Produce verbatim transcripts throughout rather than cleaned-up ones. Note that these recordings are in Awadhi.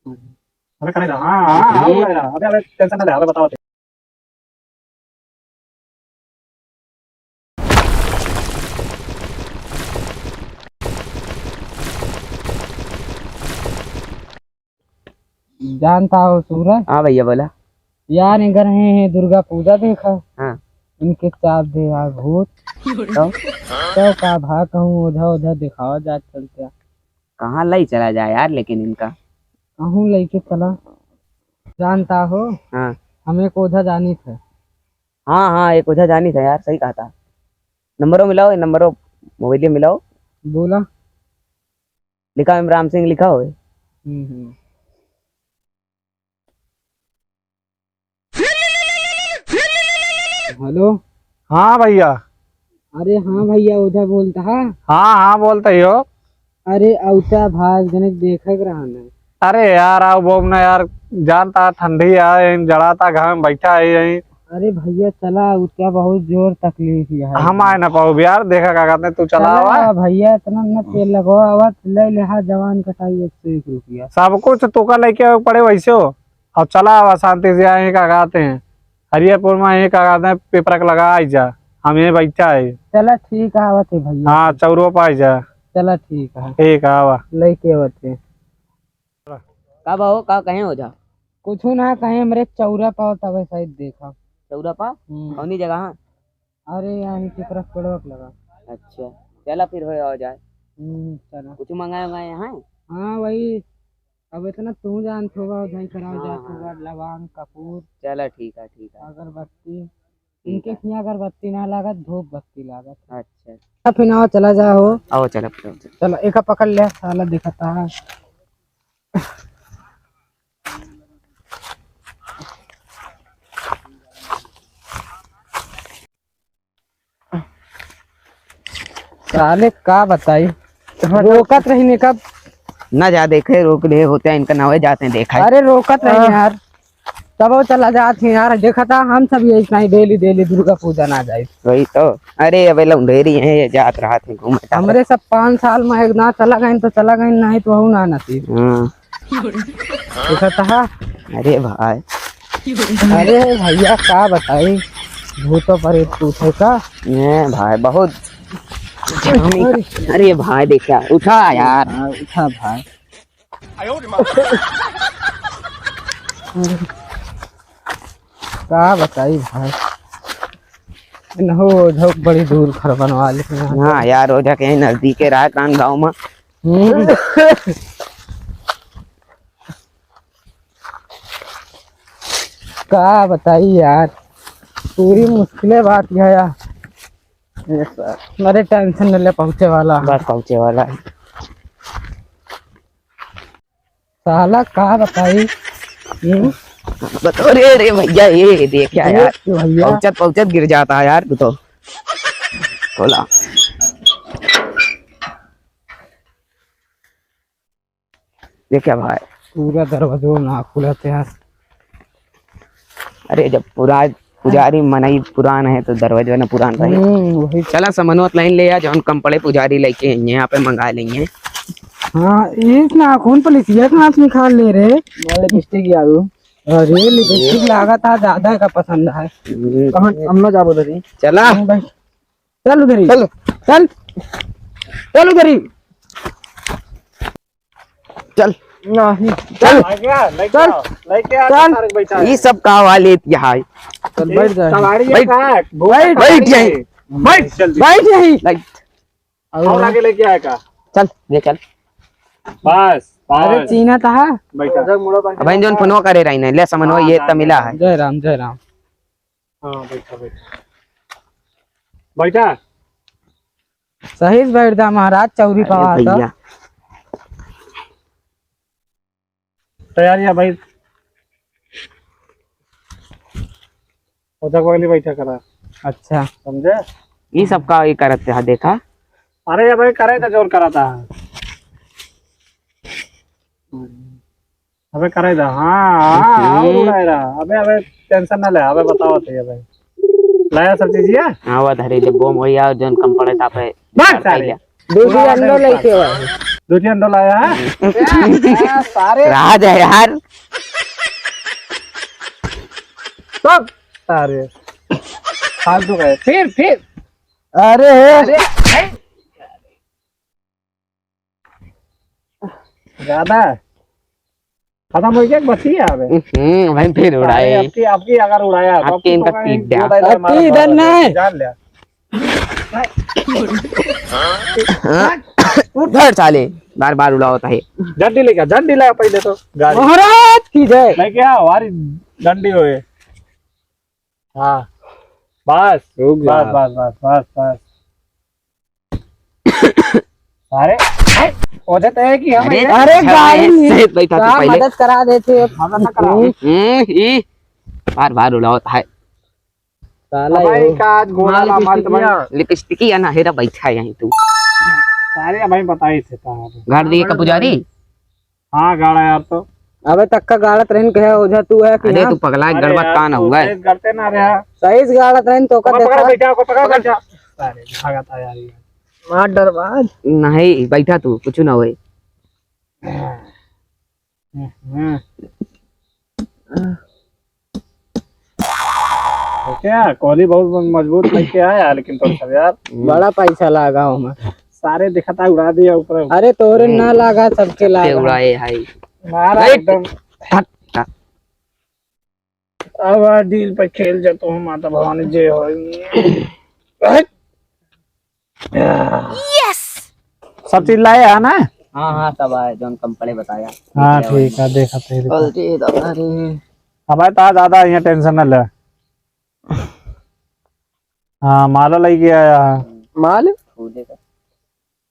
अबे करे ना, हाँ, हाँ, हाँ, हम्म। करे ना। अबे, अबे, tension ना ले, अबे बताओ। जानता हो सूरज? हाँ भैया, बोला। यार, इनकर है, है दुर्गा पूजा देखा। हाँ। इनके चाप दे यार भूत। तो? तो का भा कहूँ, ओझा ओझा दिखावा जात चलते। कहाँ लाई चला जाए यार, लेकिन इनका? कहूँ लइके चला। जानता हो? हाँ। हम एक ओझा जानी थे। हाँ, हाँ, एक ओझा जानी थे यार, सही कहा था। नंबरो मिलाओ, ये नंबरो, मोबाइल मिलाओ। बोला। लिखा एम राम सिंह लिखा हो। हम्म, हम्म। हेलो। हाँ भैया। अरे हाँ भैया, ओझा बोलता है? हाँ, हाँ, बोलता ही हो। अरे औता भाई, जने देखे के रहन है। अरे यार, आओ बोब ना यार, जानता ठंडी है, जड़ाता घर में बैठा है यहीं। अरे भैया चला, उसका बहुत जोर तकलीफ है। हम आए ना पाओ यार, देखा का कहते हैं, तू चला चला आवा। भैया, इतना न तेल लगवा, आवा, ले ले, हाँ, जवान कटाई एक सौ एक रुपया। सब कुछ तू का लेके आवे पड़े वैसे हो। अब चला आवा शांति से, यहाँ का कहते हैं, हरियरपुर में यहाँ का कहते हैं, पेपरक लगा आई जा, हम यहीं बैठा है। चला ठीक है, आवत है भैया। हाँ, चौरो पे आई जा। चला ठीक है। ठीक है, आवा। लेके आवत है। का बा हो, का कहे ओझा? कुछ ना कहे, हमरे चौरा पाव तबे शायद देखा। चौरा पाव? हम्म। कौनी जगह? हाँ। अरे, यहाँ ही की तरफ पेड़वा के लगा। अच्छा, चला फिर होए आओ जाए। हम्म, चला। कुछ मंगाए उंगाए यहाँ? हाँ, वही, अब इतना तू जानत होगा, उधाई कराओ हाँ, जात हाँ। होगा, लवांग, कपूर, चला, ठीक है, ठीक है। अगरबत्ती। ठीक इनके है। खियाँ अगरबत्ती ना लागत, धूप बत्ती लागत। अच्छा। अब फिर आओ, चला जा हो। आओ, चला, चला, चला। चला, एका पकड़ ले, साला दिखता है। साले का बताई, रोकत रही ने कब। ना जा देखे, रोक ले होते हैं, इनका नावे जाते हैं, देखा है। अरे रोकत रही ने यार, तब वो चला जात है यार। देखा था हम सब ये इतना ही डेली डेली दुर्गा पूजा ना जाए। वही तो। अरे अबे लौंडेरी है, ये जात रहा थे घूमे टहरे। हमरे सब पाँच साल में एक ना चला गए तो चला गए, नहीं तो हूँ ना नसीब। हाँ। देखा था। अरे भाई। अरे भैया का बताई, भूतो प्रेत पूछे का। ए भाई बहुत। अरे भाई देखा, उठा यार। हाँ, उठा भाई। का बताई भाई, इनहो ओझा बड़ी दूर घर बनवा ले। हाँ यार, ओझा के नजदीक है रायतान गाँव में। हम्म। का बताई यार, पूरी मुश्किल बात है यार। अरे tension न ले, पहुँचे वाला। बस पहुँचे वाला है। साला का बताई? हम्म? बताओ रे, रे भैया, ये देखा यार। भैया। पहुँचत, पहुँचत गिर जाता है यार, तू तो। खोला। देखा भाई। पूरा दरवाजो ना खुलत यार। अरे, जब पुरा-, पुजारी मनई पुरान है, तो दरवाजो ना पुरान रही। हम्म, वही। चला, समनवत लाइन ले आ, जौन कम पड़े, पुजारी लेके आइए, यहाँ पे मंगा लेंगे। हाँ, ये नाखून पुलिसिया के हाथ निकाल ले रे। Lipstick यारू। अरे, lipstick लागत है, ज्यादा का पसंद है। हम्म। कहाँ, हम ना जाबो उधर ही। चला। हम्म, भाई। चल उधर ही। चल। चल। चल उधर ही। चल। नहीं। चल। आ गया, लेके चल। आओ, लेके आओ, चल। तारक बैठा है। ये सब का वाले इतिहास। चल, बैठ जा। सवारी बैठ। है, भूत बैठ। सवारी बैठ जाए। है। बैठ। चल, बैठ यहीं। बैठ। और आगे लेके आए का? चल, ले चल। बस, अरे बस। चीना था। बैठा। अब इन जोन फोनवा करे रही नहीं, ले समनवा हाँ, ये हाँ, तमिला हाँ। है। जय राम, जय राम। हाँ, बैठा, बैठा। बैठा। सही से बैठ जा महाराज, चौरी अरे पवा था। भैया। तैयारी है भाई। ओझा को अगली बैठा करा। अच्छा। समझे? ये सब का ये करत है, देखा? अरे ये भाई करे तो जोर करा था। अबे करे दा, हाँ, हाँ, हाँ, हम्म। उड़ाए रहा। अबे, अबे, tension ना ले, अबे बताओ थे, अबे। लाया सब चीज ये? हाँ, वो धरे, जब बम होई और जौन कम पड़े, तापे भाग निकाल सारे। ले। दो दो उड़ा अंडो दे लेके ऊपर। आवा है। दो तीन डोला आया है। सारे राज है यार। सब सारे फालतू गए। फिर, फिर। अरे। अरे, हैं? ज्यादा खत्म हो गया, बची है अबे। हम्म, भाई फिर उड़ाए। अरे, आपकी, आपकी अगर उड़ाया, तो आपकी आपकी इनका तो कहीं पीट दिया। गोदा इधर अरे, मारा, इधर मारा, नहीं। जान लिया। हाँ? उठ। धर साले, बार बार उड़ावत है। झंडी लेके आ, झंडी लाया पहले तो। गाड़ी। महाराज की जय। लेके आ, हमारी झंडी होए। हाँ, बस, रुक जा। बस, बस, बस, बस, बस। अरे, ए, ओझा तो है कि हम अरे, हैं? अरे, अच्छा, गाड़ी मैं नहीं। सहित बैठा तू का पहले। मदद करा देते। मदद ना करा। हम्म, ई बार बार उड़ावत है। साला अब भाई यो। का आज गोला माल ला माल लिपस्टिकिया। तुम्हारी लिपस्टिकिया ना, हेरा बैठा है यहीं तू। सारे भाई बताई थे कहाँ पे। घर दिए का पुजारी? हाँ, गाड़ा यार तो। अबे तक्का गाड़त रहिन कहे ओझा तू है कि अरे हाँ? तू पगला अरे गड़बड़ यार, का ना तू हुआ है? सही से गाड़त रहिन तो ओकर पकड़, पकड़, देखा। बैठा, ओकर पकड़, पकड़। बैठा। अरे भागत आ यार ये। मार डरवाज। नहीं, बैठा तू, कुछ ना होए। हम्म। क्या, कोहली बहुत मजबूत लग के आया, लेकिन तो सब यार। बड़ा पैसा लागा ओमे। सारे दिखाता उड़ा दिया ऊपर। अरे तोरे ना लागा, सबके लागा। उड़ाए है। मारा राइट। एकदम। हट, हट। अब आ डील पे खेल जा तो माता भवानी जे हो। हट। यस। सब चीज लाए है ना? हाँ, हाँ, सब आए, जौन कम पड़े बताया। हाँ, ठीक है, देखा तेरे को। अरे दादा रे। अब आए तो ज्यादा यहाँ टेंशन ना ले। हाँ, माला लई गया है। माल?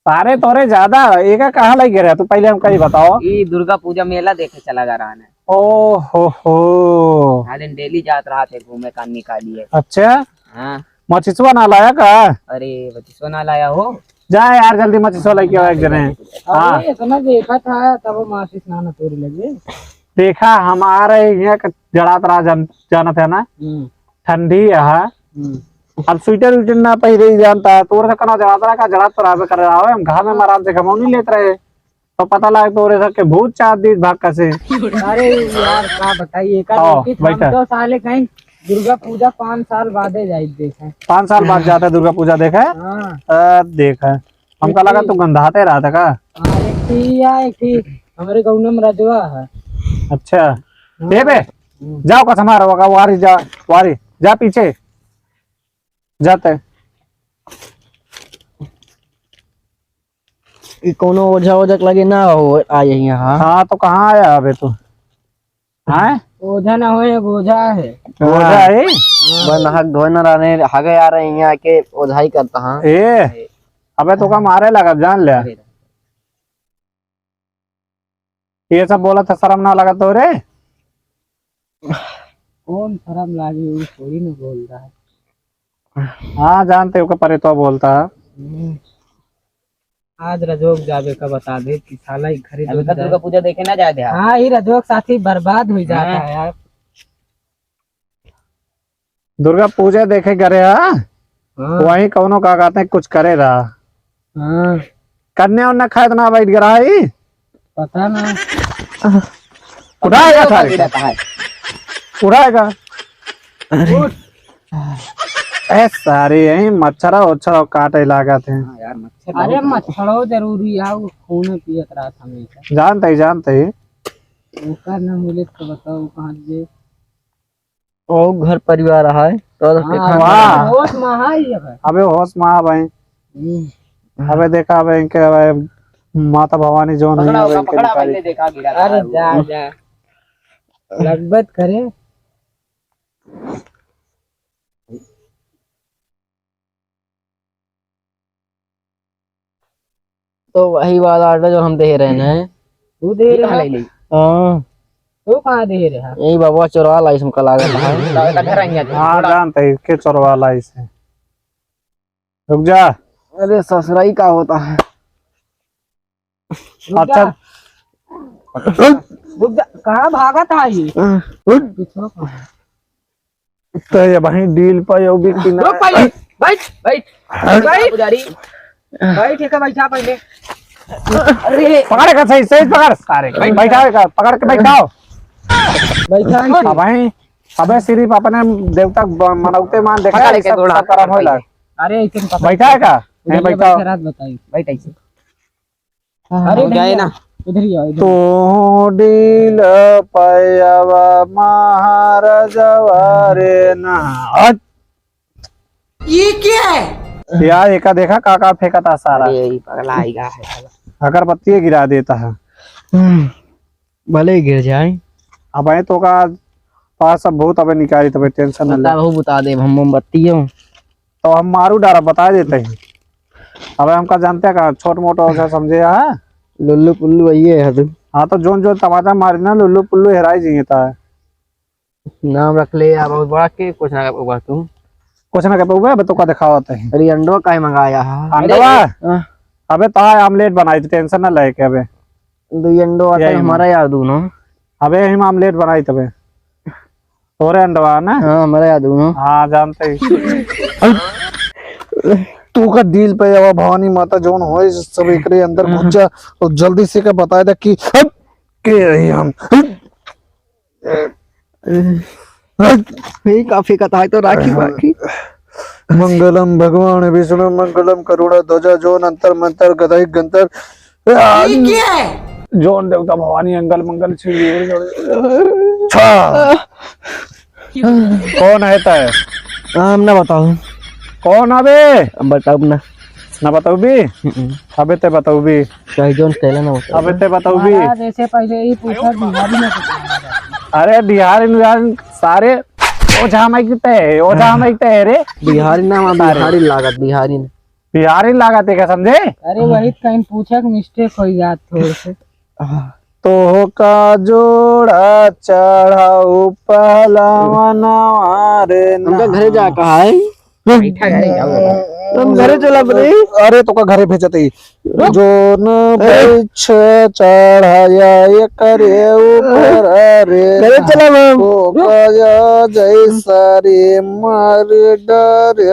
सारे तोरे ज्यादा, एका कहाँ लई गया रहा? तू पहले हमका ये बताओ। ई दुर्गा पूजा मेला देखे चला गया रहा है। ओ हो हो। हालिन डेली जात रहा थे घूमे कान निकालिए। अच्छा? हाँ। मचिसवा ना लाया का? अरे, मचिसवा ना लाया हो? जा यार, जल्दी मचिसवा लेके आओ एक जने। अरे, हाँ। इतना देखा था, तब माचिस ना, ना तोरी लगे। देखा, हमारे यहाँ का जड़ात रहा जान-, जानत है ना? हम्म। ठंडी है। हम्म। अब स्वेटर उइटर ना पहिरे ही जानता है, तोर से कना जड़ात रहा का, जड़ात तो रहबे करे रहा है, हम घर में आराम से घमौनी लेत रहे। तो पता लगे तोरे सबके भूत चार दिन भाग कसे। अरे यार, का बताइए, का आओ, देखी, हम बैठा। तो साले कहीं दुर्गा पूजा पाँच साल बादे जाइत देखे। पाँच साल बाद जाता है दुर्गा पूजा देखे? हाँ। अ, देखे। हमका लगा तू गंधाते रहा था का? हाँ, एक ठी या, एक ठी हमरे गौना में रजवा है। अच्छा। हाँ। ए बे, हम्म। जाओ कसम आ रहा होगा, वारी जा, वारी, जा पीछे। जाते। ई कौनो ओझा ओझा के लगे ना हो, आ यही यहाँ। हाँ, तो कहाँ आया अबे तू? हैं? ओझा ना होए, ओझा है। ओझा है? बस नहक धोए ना रहने, हगे आ रहे हैं यहाँ के, ओझाई करता हाँ। ए, अबे तो का मारे लगा, जान ले। अरे। ये सब बोला था, शर्म ना लगा तो रे? कौन शर्म लागी, वो थोड़ी ना बोल रहा है। हाँ, जानते हो कि परे तो बोलता है। हम्म। आज रजोक जाबे का बता दे कि साला ही खरीद अबे हो का जाए। दुर्गा पूजा देखे ना जाए दे। हाँ, ये रजोक साथी बर्बाद हो जाता हाँ। है यार। दुर्गा पूजा देखे करे हा? हाँ। वहीं कौनो का कहते हैं, कुछ करे रहा। हाँ। कन्या उन्या खाए तो ना बैठ गया रहा ही? पता ना। उठाएगा सारे। उठाएगा। अरे। उठ। ए सारे, यही मच्छरा उच्छरा काटे लागत है। हाँ यार, मच्छर अरे बहुत है। मच्छरो जरूरी है, वो खून पियत रहत हमेशा। जानते ही, जानते ही। ओकर ना मिले तो बताओ कहाँ जे। ओ घर परिवार है, तो हाँ, देखा वाह। होश में है ये भाई। अबे होश में आ भाई। हम्म। अबे देखा, अबे इनके, अबे माता भवानी जोन हुई, पकड़ा अबे होगा, इनके पकड़ा निकाली। पहले देखा गिरा था अरे वो। जा, जा। लगबत करे। तो वही वाला order जो हम दे रहे हैं। तू दे ये रहा कहाँ है? ले ली? हाँ। तू कहाँ दे रहा है? यही बाबा चोरवा लाइस हमका लागत है। लागत है घर आइया थे। हाँ, जानते हैं, के चोरवा लाइस है। रुक जा। अरे ससुराई का होता है? रुक जा। अच्छा। रुक जा, कहाँ भागत है ये? हट। पीछे का। तो ये वहीं डील पर यो भी किनारे। रुक पहले, बैठ, बैठ, हट। बैठ। पुजारी, बैठ, एक बैठा पहले। अरे। पकड़ के सही, सही पकड़ सारे। बैठाओ एका, पकड़ के बैठाओ। बैठा है। अबे, अबे सिर्फ अपने देवता ब-, मनौते मान देखा पकड़ है, के सब, गोड़ सब हाथ करम पकड़ होला। के। अरे, ऐसे नहीं पकड़ बैठा है का? उधर नहीं ये बैठा। बैठा, रात बताइए। बैठ ऐसे। हाँ, अरे, हो नहीं जाए यार। ना। उधर ही आओ, इधर। तो डील पयवा महाराजवा रे ना। हट। ये क्या है? यार, एका देखा का का फेंकत आ सारा। अरे, ई पगला आइगा है। अगरबत्ती गिरा देता है। हम्म, भले ही गिर जाए। अबे तो का पास अब बहुत अबे निकाली तबे tension न ले। बता, बहुत बता दे, हम मोमबत्ती हो। तो हम मारू डारा बता देते हैं। अबे हमका जानते हैं का, छोट मोट ओझा समझे है। लुल्लू पुल्लू आइए है तू। हाँ, तो जोन जोन तमाचा मारी ना, लुल्लू पुल्लू हेराई जाइए ता। नाम रख ले यार, बहुत बड़ा के कुछ ना कर पाऊबा तू। कुछ ना कर पाऊबा, अबे तो का दिखावत है। अरे अंडवा काहे मंगाया है? अंडवा? अरे, हाँ। अबे तो आए omelette बनाई, tension ना लेके अबे। दो अंडवा यही तो हमारा यार दूनो। अबे हम omelette बनाई तबे। तोरे अंडवा ना? हाँ, हमारा यार दूनो। हाँ, जानते ही। तू का डील पयवा भवानी माता जोन होए सब एकरे अंदर घुस जा और जल्दी से का बताए दे कि अब के रही हम। यही काफी कथा है तो राखी बाकी। मंगलम भगवान विष्णु मंगलम करुणा ध्वजा जोन अंतर मंतर गदई गंतर। ये क्या है? जोन देवता भवानी अंगल मंगल श्री। अच्छा। कौन है तय? हम ना बताओ। कौन अबे? अब बताओ ना। ना बताओ भी? हम्म। अबे ते बताओ भी। चाहे जोन कहला ना बताओ। अबे ते बताओ भी। महाराज, ऐसे पहले ही पूछा, बिहारी में से कौन है? अरे बिहारी में सारे ओझा माई के तय है, ओझा माई के तय है रे। बिहारी ना, हम सारे। बिहारी लागत, बिहारी ने। बिहारी लागत है का समझे? अरे वही कहीं पूछक mistake हो जात थोड़े से। तोहका जोड़ा चढ़ाऊ पहलवानवा रे हमका घरे जा ना। कहा है? बैठा घरे जाओ। हम घरे चला बने। अरे तोका घरे भेजत ही। रुक। जोन ए। बैछ चढ़ाया एकरे ऊपर रे घरे ना। चला हम। तोका जैसा रे मर डर रे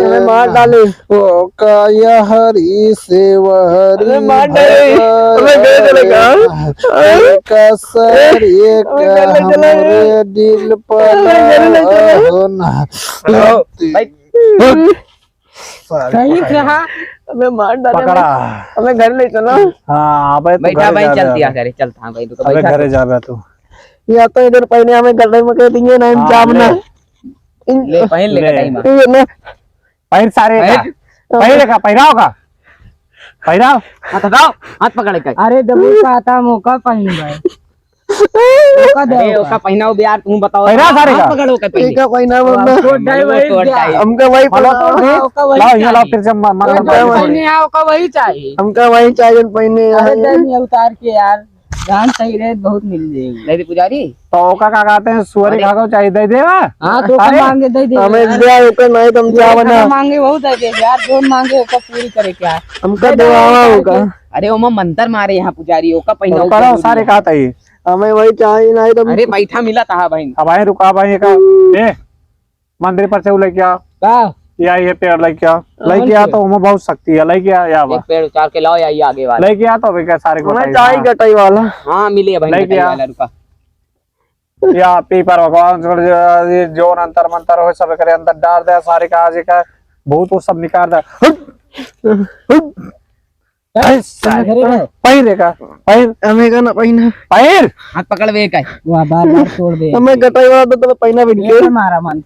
अरे मार ना। डाले। ओका यहरी से वहरी अरे मार डाले। भया अबे गए चले का? रे। एक असर एक अबे गए चले। हमरे दिल पर अबे गए चले। हो ना। हेलो, भाई। सही से हाँ। अबे मार डाले। पकड़ा। अबे घर ले चलो। हाँ, अबे तू बैठा घरे भाई, जाबे चलती अबे। आ घरे, चलता हाँ भाई, तू तो अबे बैठा घरे तू। जाबे तू। या तो इधर पहले हमें गड्ढे में कह देंगे ना, हम हाँ, जाब ले। ना। इन- ले, पहन ले ले। गड्ढे में। ये ना। पहिर सारे का। पहिर। पहिर का, पहिराव का। पहिराव। हाथ हटाओ, हाथ पकड़ के। अरे, दबू का आता, हम ओका पहिन भाई। ओका दे अरे, ओका। ओका पहिनाओ बे यार, तुम बताओ। पहिराव सारे हाथ का। पकड़ो ओका पहले। एका पहिनाव वो ना। कोट डाई वो भाई, कोट डाई। हमका वही बोलो तो, पहिनाव। हाँ, ओका वही लाओ, ये लाओ, चाहिए। फिर से म-, म-, ओका म-, वही पहिने, हाँ, ओका वही चाहिए। हमका वही चाहिए पहिने, अरे, हाँ। दे नहीं उतार के यार। जान सही रहे, बहुत मिल जाएगी। नहीं रे पुजारी। तो ओका का कहते हैं, सुअरी अरे। खागो चाहिए, दे देवा? हाँ, तो ओका अरे। मांगे, दे दे हमें यार। दे, ओका नहीं, तुम ये चाहो ना। खाना मांगे, बहुत है दे यार, जो मांगे, ओका पूरी करे क्या? हमका दे दे, देवावा ओका ओका। करके। अरे, ओमा मंतर मारे यहाँ पुजारी, ओका पहिना ओका ओका ना, पूरी सारे है। कहा था ये। हमें वही चाहिए, नहीं तुम अरे, बैठा मिला था भाई। अब आए, रुका भाई, का, ए, मंदिर पर से उ लइके आ। का? या ये पेड़ लइके आ। कौन लइके आ पेड़? तो ओमे बहुत शक्ति है। लइके आ, या बा। एक पेड़ उचार के लाओ या ये आगे वाला। लइके आ तो अबे का सारे को हमें बताइए। चाही हाँ। गटई वाला। हाँ, मिली है भाई लइके गटई आ। वाला, रुका। या पीपर भगवान छोड़ दे, ये जोन अंतर मंतर हो सब एकरे अंदर डार दे, सारे का आज का भूत वो सब निकाल दे। हट! हट! ए, सारे। घरे रहे। पहिर रे का, पहिर। हमें का ना पहिना। पहिर। हाथ पकड़ बे का। वाह, बार बार तोड़ दे। हमें गटाई वाला तो, तो पहिना भी ये निकल। मारा मन।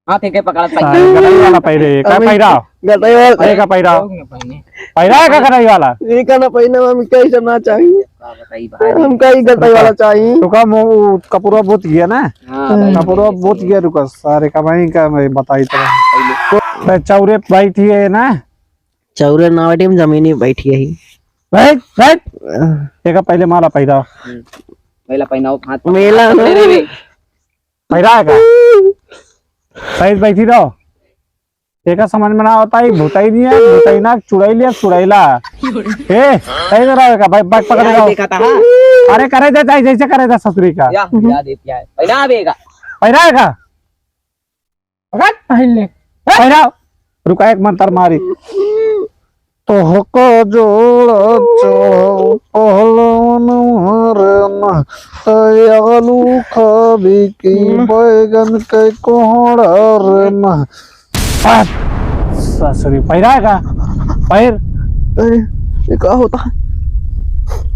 हाथ एक पकड़ा सारे पहिर। गटाई वाला पहिरे, का हमें पहिरा? गटाई वाला। अरे का पहिरा? लोग ना पहिने। पहिरा है का गटाई वाला? ये का ना पहिना, हम कैसे ना चाहिए। का बताई भाई? हम का ही गटाई वाला चाहिए। तो का मो-, कपड़ा बहुत गया ना? हाँ, भाई। कपड़ा बहुत गया, रुका, सारे का भाई का मैं बताई तो। पहले। तो चौरे बैठी है ना? चौरे ना बैठी, हम जमीनी बैठी है ही। बैठ, बैठ। अह। एका पहले माला पहिरा। हम्म। पहला पहिनाओ, हाथ मेला पकड़ ना। रे, रे। पहिरा है का? सही बैठी रहो। एका समझ में ना होता है, भुताई नहीं है, भुताई ना, चुड़ैल या चुड़ैला। ए, सही से रहो का, भाई, बैठ पकड़ रहो। देखा था, हाँ? अरे, करे दे, चाहे जैसे करे दे ससुरी का। या, या दे, या। पहिरा बेगा। पहिरा है का? पकड़। पहन ले। पहिराओ। रुका, एक मंतर मारी। तोहका जोड़ा चढ़ाओ पहलवान रे ना, तै आलू खाबी की बैगन के कोहड़ा रे ना। आ, ससुरी, पहिरा है का? पहिर। ए, ये का होता है?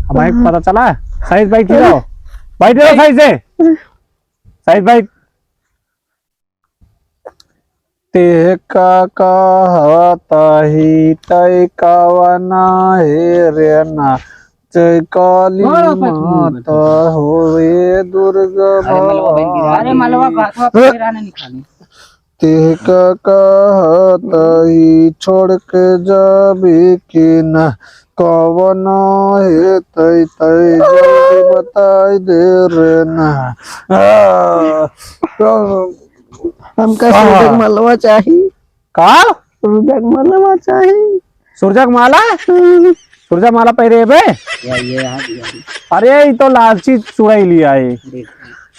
हमारे को पता चला? सही से बैठ जाओ। बैठ जाओ सही से। सही से बैठ। तेका कहता ही तय कवना हे रे ना, जय काली माता होवे दुर्गा भवानी। अरे मलवा बहन की, अरे मलवा का, तो फिर आने निकाले। तेका कहता ही छोड़ के जाबे कि ना, कवन हे तय तय जल्दी बताई दे रे ना। आ, हमका सूरज के मलवा चाही। का? सूरज के मलवा चाही। सूरज के माला? सूरज माला पहिरे बे? या, ये आ गया। अरे, ई तो लालची चुड़ैल है।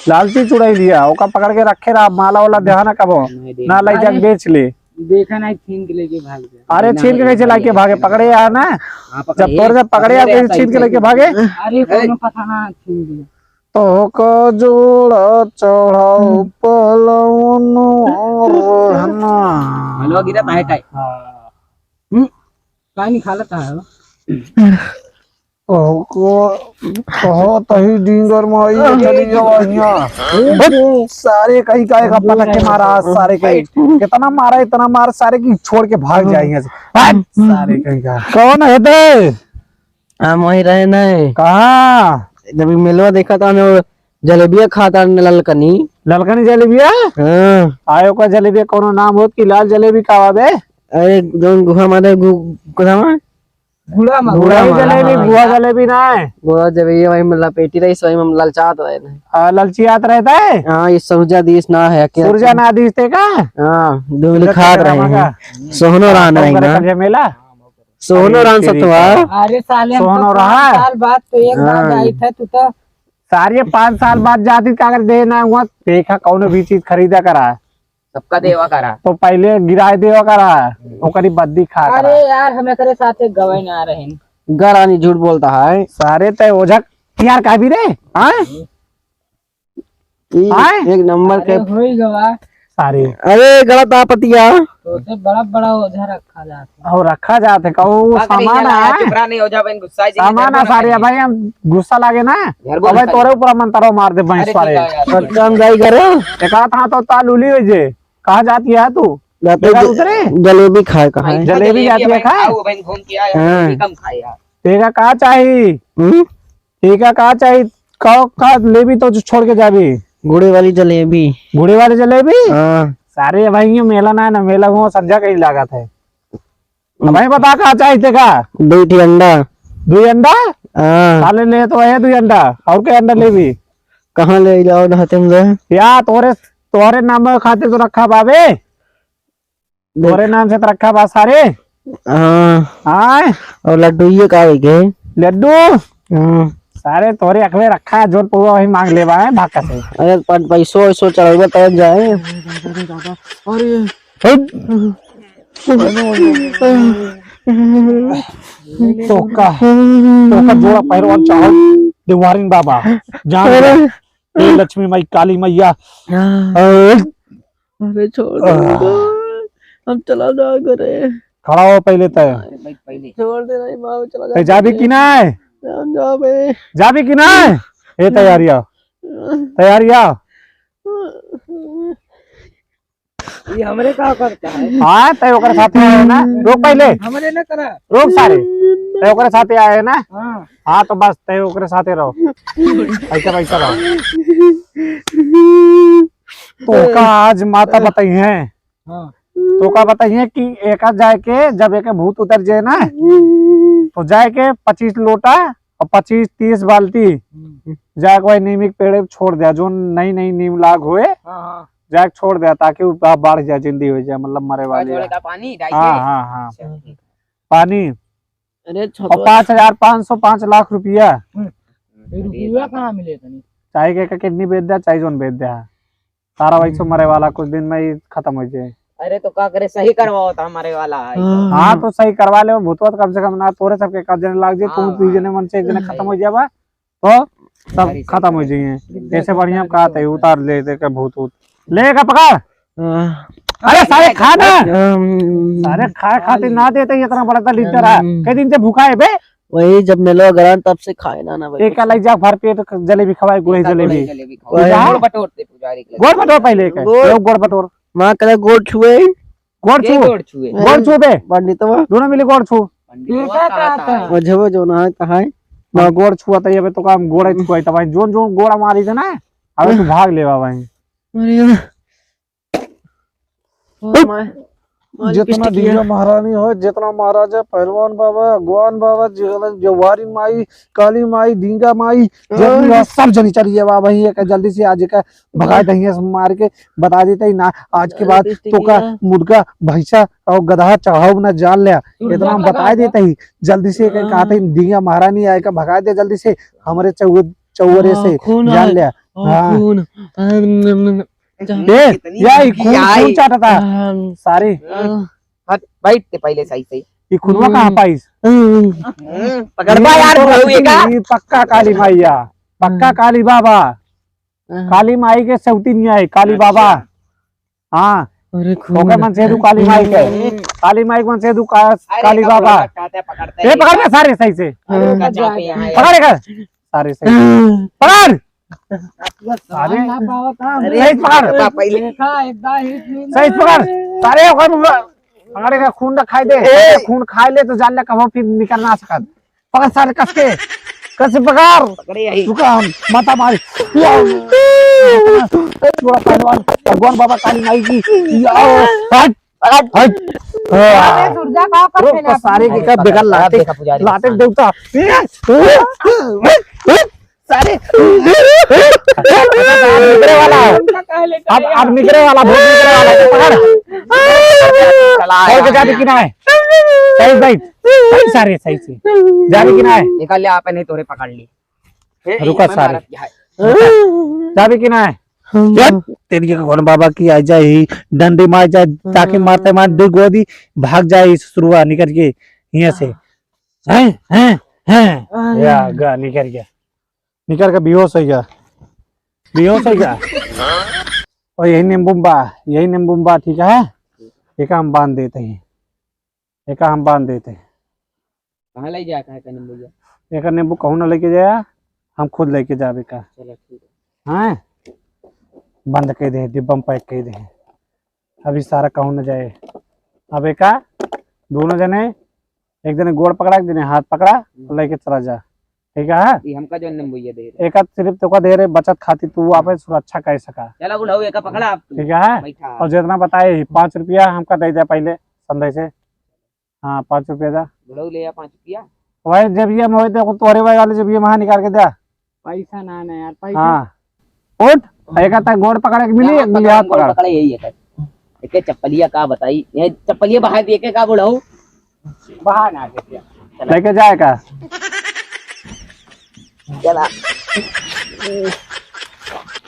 लालची चुड़ैल है, ओका पकड़ के रखे रहा, माला वाला ध्यान रखबो। ना लई जाके बेच ले। देखा नहीं, छीन के लेके भाग गया। अरे, छीन के कैसे लाके भागे? पकड़े यार ना। हाँ, पकड़े। जब तोर से पकड़े यार, कैसे छीन के लेके भागे? अरे, कोनो पता ना, छीन लिया। तोहका जोड़ा चढ़ाओ पहलवान रे ना। मलवा गिरा ताहे काई? हाँ। हम्म, काई निकालत है? ओको, ओहो, तही डिंगर माई के चली जावा हियाँ। हट, सारे कहीं का एक पटक के मारा, सारे कहीं। कितना मारा, इतना मार, सारे की छोड़ के भाग जाए यहाँ से। हट, सारे कहीं का। कौन है ते? हम वहीं रहे नहीं। कहाँ? जब ई मेलवा देखा था, हमें वो जलेबिया खाता ने ललकनी। ललकनी जलेबिया? हाँ। आयो का जलेबिया कौनो नाम होत कि लाल जलेबी का आवे? अरे, जौन गुहा मारे गु-, गुहा मारे? गुड़ा मा-, गुड़ा गुड़ा मा-, जलेबी, हाँ। गुहा जलेबी ना है। गुहा जलेबी वही में लपेटी रही, सो वही में ललचात रहे ना। आ, ललचियात रहता है? हाँ, ये सुरजा दिस ना है, क्या सुरजा ना दिस ते का? हाँ, दो मिनट खात रहे हैं। सोहनो रान रहे ना। मेला? सोहनो रान सतवा। अरे साले, हम सोहनो तो रहा। पाँच साल बाद तो एक बार हाँ। आई थे, तू तो। सारे पाँच साल बाद जाती, का कर देना हुआ? देखा, कौनो भी चीज खरीदा करा। सबका देवा करा। तो पहले गिराए देवा करा, ओकरी बद्दी खा करा। अरे यार, हमें तेरे साथ एक गवाही ना रहे। गरानी झूठ बोलता है। सारे तय ओझा यार का भी रे, हाँ? ई आय? एक नंबर के अरे, होई गवा। सारे। अरे, गलत आपतिया। तो से बड़ा बड़ा ओझा रखा जात है। और रखा जात है, कहू का करी सामान जाला, है। चुप रहा, नहीं हो जा, बहन, गुस्सा जी, सामान है, सारे, भाई, हम गुस्सा लागे ना। यार, अब भाई, बोल तोरे ऊपर मंतरवा मार दे, भाई, अरे, सारे। ठीक है, यार। कब काम जाई करे? एक हाथ हाथ तो ताल उली हो जे। कहाँ जाती है तू? जाते बेटा ज-, उतरे? जलेबी खाए कहाँ है? जलेबी जलेबी जाती है बहन, खाए? खाओ, बहन, घूम के आए, हाँ। जलेबी कम खाए यार। तेरा का चाही? हम्म? ठीक है, का चाही? का, का लेबी तो जो छोड़ के जाबी? गुड़े वाली जलेबी। गुड़े वाली जलेबी? हाँ। सारे भाई, ये मेला ना है ना, मेला हुआ संझा कहीं लागत है। अब भाई बता, का चाही तेका? दो ठी अंडा। दो अंडा? हाँ। साले ले तो है दो अंडा, और के अंडा लेबी? कहाँ ले जाओ ना तुम लोग? या तोरे, तोरे नाम खातिर तो रखा बाबे। तोरे नाम से तो रखा बा सारे। हाँ। हाँ। और लड्डू ये का होई के? लड्डू? हाँ। सारे तोरे अखवे रखा है, जोन पौवा वही मांग लेबा है, भाग से। अरे, पर पैसो वैसो चढ़ावे तब जाए। अरे। हट। तोका, तोका जोड़ा पहलवान चाहो, देवारिन बाबा, जान अरे। ले। ए लक्ष्मी माई, काली मैया। हाँ। अरे। अरे छोड़ दे आह। हमका, हम चला जाओ घरे। खड़ा हो पहले तय। अरे भाई, पहले। छोड़ दे, नहीं माँ, चला जाओ तय जाबी घरे। कि नहीं? हम जाबे। जाबी कि नहीं? ए तैयारिया। तैयारिया। ये हमरे का करता है? हाँ, तय ओकरे साथे आए ना। रोक पहले। हमरे ना करा। रोक सारे। तय ओकरे साथे आए ना। हाँ। हाँ, तो बस तय ओकरे साथे रहो। ऐसा, ऐसा रहो। तोका आज माता बताई है। हाँ। तोका बताई है कि एका जाए के, जब एके भूत उतर जाए ना, तो जाए के पच्चीस लोटा और पच्चीस तीस बाल्टी हम्म। जाए के भाई नीम के पेड़ छोड़ दिया, जो नई नई नीम लाग होए, हाँ, हाँ। जाए के छोड़ दिया ताकि उ बा-, बाढ़ जाए, जिंदी हो जाए, मतलब मरे वाली जोड़े है। का पानी डाल हाँ, के? हाँ, हाँ। अच्छा, ठीक है। पानी अरे और छतवा। पाँच हजार पाँच सौ, पाँच लाख रुपया। हम्म। ये रुपया कहाँ मिले तनी? चाहे के, के किडनी बेच दे, चाहे जोन बेच दे। सारा वैसे मरे वाला, कुछ दिन में ही खत्म हो जाए। अरे तो का करे, सही करवाओ तो हमारे वाला है। हाँ, तो सही करवा ले, भूतवा तो कम से कम ना तोरे सबके एक आध जने लाग जाए, हाँ, तू दुई जने मन से एक जने खत्म हो जाबा, तो सब खत्म हो जाइए। जैसे बढ़िया हम कहा थे, उतार ले दे के भूत उत। ले का पकड़। अरे सारे खा ना। सारे खाए खातिर ना देते, इतना बड़ा तो लीटर है। कई दिन से भूखा है बे। वही जब मेला गरान तब से खाए ना, ना भाई। एक अलग जा भर पेट जलेबी खवाए, गुड़े जलेबी। गुड़ बटोरते पुजारी के लगे। गुड़ बटोर पहले के। गुड़। लोग गुड़ बटोर। माँ कहले गोड़ छुए। गोड़ छू। गोड़ छुए। गोड़ छू बे। पंडितवा। दोनों मिले गोड़ छू। पंडितवा कहता है। मझवा जो ना है, कहाँ है? ना गोड़ छुआ तो ये बे तो काम गोड़ छुआ तब जोन जोन गोड़ा मारी थे ना, अबे तू भाग लेवा भाई। अरे यार। ओ माय, माय जितना लिपस्टिक दिया। दिया महारानी हो, जितना महाराजा, पहलवान बाबा, अगवान बाबा, जि-, जवारी माई, काली माई, डींगा माई, जितनी हाँ। बा, सब जनी चली जावा भाई, एक जल्दी से आज का भगाए दहिया से मार के बता देते ही ना, आज के बाद लिपस्टिक तो का लिया। मुर्गा, भैंसा और गदहा चढ़ाओ ना जान लिया, इतना हम बता देते ही जल्दी से एक हाँ। कहते ही डींगा महारानी आए का भगा दे जल्दी से, हमारे चौवे-, चौवरे हाँ, से खून जान आए। लिया। हाँ, हाँ। खून। ए, कितनी या ई खून, आई। खून चाटता। हाँ। सारे। हाँ। हट, बैठ ते पहले सही से। ई खूनवा हम्म। कहाँ पाइस? हम्म। हम्म, पकड़बा यार, बुढ़ऊ ये का? ई पक्का काली माई या। पक्का हम्म। काली बाबा। हाँ। काली माई के सौती नहीं आई, काली अच्छा। बाबा। हाँ। अरे खून। ओके मन से दू काली माई के। काली माई के मन से दू का-, अरे काली का बाबा। पकड़ते, पकड़ते ए, हैं। पकड़ ना सारे सही से। अरे हाँ। का जाते हैं। पकड़ का। सारे सही। हाँ। पकड़। सारे। ना पावत हम। अरे, सही पकड़। पकड़ पहले। देखा, एक दाई हिट नहीं सही पकड़। सारे ओकर मुंह पकड़ के खून ना खाए दे। ए। खून खाए ले तो जान ले कबो फिर निकल ना सकत। पकड़ सारे कस के। कस से पकड़। पकड़े यही। रुका हम। माता मारी। थोड़ा पहलवान भगवान बाबा काली माई की। या, हट। हट। अबे सुरजा का कर रुक, देना तो सारे के अपने। का बेकार लाते, देखा पुजारी लाते इंसान। देवता। सारे। निकले वाला है। अब, अब निकले वाला, भूत निकले वाला है। पकड़। चला और के यार। जाबे कि ना है? सही, सही। सही सारे, सही से। जाबे कि ना है? निकाल ले, आपे नहीं तोरे पकड़ ली। रुका सारे। जाबे कि ना है? हम यार, तेरी के कौन बाबा की आ जाए, डंडी मार जाए, ताकि मारते मार दे गोदी, भाग जाए इस सुरुआ निकल के यहाँ से। हैं, हैं, हैं। अरे। या, गा, निकल गया। निकल के बेहोश हो गया। बेहोश हो गया। और यही नींबू बा, यही नींबू बा, ठीक है? एका हम बांध देते हैं। एका हम बांध देते हैं। कहाँ ले जाए, कहाँ का नींबू जा? एका नींबू कहूँ ना लेके जाया, हम खुद लेके जाबे का। चलो, ठीक है। हाँ? बंद कर दे, डिब्बा में पैक कर दे। अभी सारा कहूँ ना जाए। अब एका दोनों जने, एक जने गोड़ पकड़ा, एक जने हाथ पकड़ा, हम्म। लेके चला जा। ठीक है? ये हमका जो नींबू ये दे रहे। एका सिर्फ तोका दे रहे बचत खातिर, तू आपन सुरक्षा कर सका। चला बुढ़ऊ, एका पकड़ा आप तू। ठीक है? बैठा। और जितना बताए, पाँच रुपया हमका दे दे पहले, संदेश से। हाँ, पाँच रुपया दा। बुढ़ऊ ले आ पाँच रुपया। वही जेबिया में होई तो तोरे भाई वाले जेबिया में, हाँ, निकाल के दे। पैसा ना, ना यार, पैसा। हाँ। उठ, एक हाथ गोड़ पकड़े के मिली, हाँ, एक मिली पकड़, हाथ गोड़ पकड़। पकड़े यही है कर। एके चप्पलिया का बताई, ये चप्पलिया बाहर दिए के का बुढ़ऊ? बाहर ना दे दिया। चला। लेके जाए का? चला।